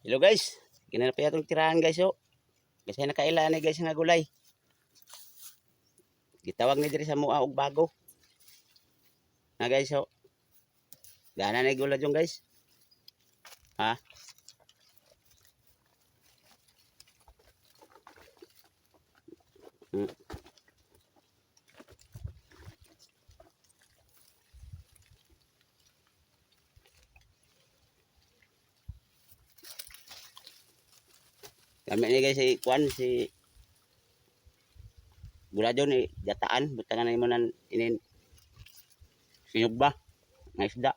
Hello guys, kinala pa atong tirahan, guys, oh. Kasi nakaila ni, guys, nga gulay. Gitawag ni diri sa mua og bago. Na guys, oh. Gana na gulay yung, guys. Ha? Kami ni, guys, si Kwan si Gulajon ni gataan butangan na imo nan inin sinugba nga isda.